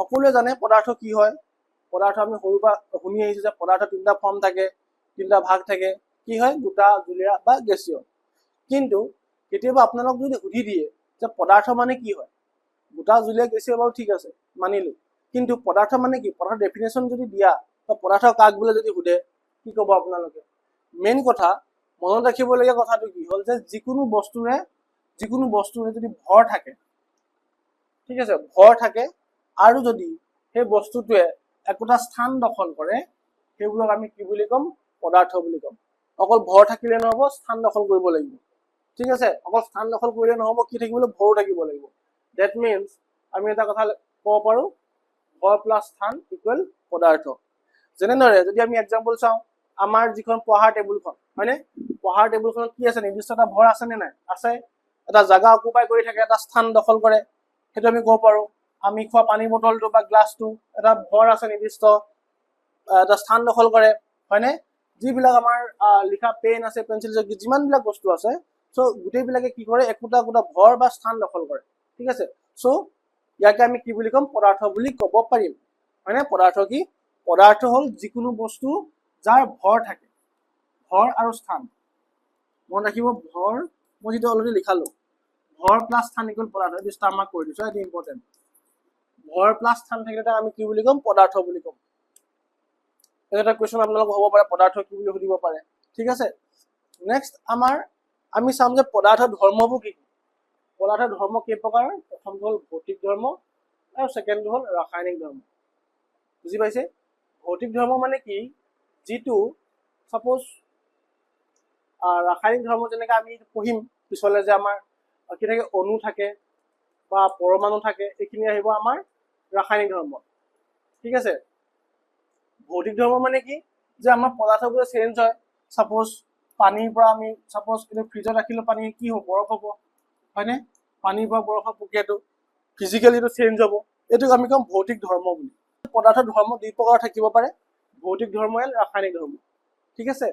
সকলোৱে জানে পদাৰ্থ কি হয়। পদাৰ্থ আমি সৰুৰ পৰা শুনি আহিছো যে পদাৰ্থ তিনিটা ফৰ্ম থাকে, তিনিটা ভাগ থাকে। কি হয়? গোটা, জুলীয়া বা গেছীয়। কিন্তু কেতিয়াবা আপোনালোক যদি সুধি দিয়ে যে পদাৰ্থ মানে কি হয়, গোটা, জুলীয়া, গেছীয় বাৰু ঠিক আছে, মানিলো, কিন্তু পদাৰ্থ মানে কি, পদাৰ্থ ডেফিনেশ্যন যদি দিয়া বা পদাৰ্থ কাক বোলে যদি সোধে, কি ক'ব আপোনালোকে? মেইন কথা মনত ৰাখিবলগীয়া কথাটো কি হ'ল যে যিকোনো বস্তুৰে যদি ভৰ থাকে, ঠিক আছে, ভৰ থাকে আৰু যদি সেই বস্তুটোৱে একোটা স্থান দখল কৰে, সেইবোৰক আমি কি বুলি ক'ম? পদাৰ্থ বুলি ক'ম। অকল ভৰ থাকিলে নহ'ব, স্থান দখল কৰিব লাগিব। ঠিক আছে? অকল স্থান দখল কৰিলে নহ'ব, কি থাকিব লাগিব? ভৰো থাকিব লাগিব। That means আমি এটা কথা ক'ব পাৰো, ভৰ প্লাছ স্থান ইকুৱেল পদাৰ্থ। যেনেদৰে যদি আমি এক্সাম্পল চাওঁ, আমাৰ যিখন পঢ়াৰ টেবুলখন, হয়নে? পঢ়াৰ টেবুলখনত কি আছে? নিৰ্দিষ্ট এটা ভৰ আছে নে নাই? আছে। এটা জাগা অকুপাই কৰি থাকে, এটা স্থান দখল কৰে, সেইটো আমি ক'ব পাৰো। আমি খোৱা পানী বটলটো বা গ্লাছটো, এটা ভৰ আছে নিৰ্দিষ্ট, এটা স্থান দখল কৰে, হয়নে? যিবিলাক আমাৰ লিখা পেন আছে, পেঞ্চিল, যিমানবিলাক বস্তু আছে, চ' গোটেইবিলাকে কি কৰে? একোটা একোটা ভৰ বা স্থান দখল কৰে। ঠিক আছে? চ' ইয়াকে আমি কি বুলি ক'ম? পদাৰ্থ বুলি ক'ব পাৰিম, হয়নে? পদাৰ্থ কি? পদাৰ্থ হ'ল যিকোনো বস্তু যাৰ ভৰ থাকে, ভৰ আৰু স্থান। মনত ৰাখিব, ভৰ, মই যিটো অলৰেডি লিখালো, ভৰ প্লাছ স্থান ইকুৱেল পদাৰ্থ। এইটো ষ্টাৰ মাৰ্ক কৰি দিছো, এইটো ইম্পৰ্টেণ্ট। ভৰ প্লাছ স্থান থাকিলে তাক আমি কি বুলি ক'ম? পদাৰ্থ বুলি ক'ম। এইটো এটা কুৱেশ্যন আপোনালোকৰ হ'ব পাৰে, পদাৰ্থ কি বুলি সুধিব পাৰে। ঠিক আছে? নেক্সট আমি চাম যে পদাৰ্থ ধৰ্মবোৰ কি কি। পদাৰ্থ ধৰ্ম কেই প্ৰকাৰৰ? প্ৰথমটো হ'ল ভৌতিক ধৰ্ম আৰু ছেকেণ্ডটো হ'ল ৰাসায়নিক ধৰ্ম। বুজি পাইছে? ভৌতিক ধৰ্ম মানে কি? যিটো চাপ'জ ৰাসায়নিক ধৰ্ম, যেনেকে আমি পঢ়িম পিছলে যে আমাৰ কি থাকে, অণু থাকে বা পৰমাণু থাকে, এইখিনি আহিব আমাৰ ৰাসায়নিক ধৰ্ম। ঠিক আছে? ভৌতিক ধৰ্ম মানে কি যে আমাৰ পদাৰ্থবোৰ চেঞ্জ হয়। চাপ'জ পানীৰ পৰা আমি, চাপ'জ এইটো ফ্ৰিজত ৰাখিলে পানী কি হ'ব? বৰফ হ'ব, হয়নে? পানীৰ পৰা বৰফ হোৱা প্ৰক্ৰিয়াটো ফিজিকেলি এইটো চেঞ্জ হ'ব, এইটোক আমি ক'ম ভৌতিক ধৰ্ম বুলি। পদাৰ্থ ধৰ্ম দুই প্ৰকাৰৰ থাকিব পাৰে, ভৌতিক ধৰ্ম এণ্ড ৰাসায়নিক ধৰ্ম। ঠিক আছে?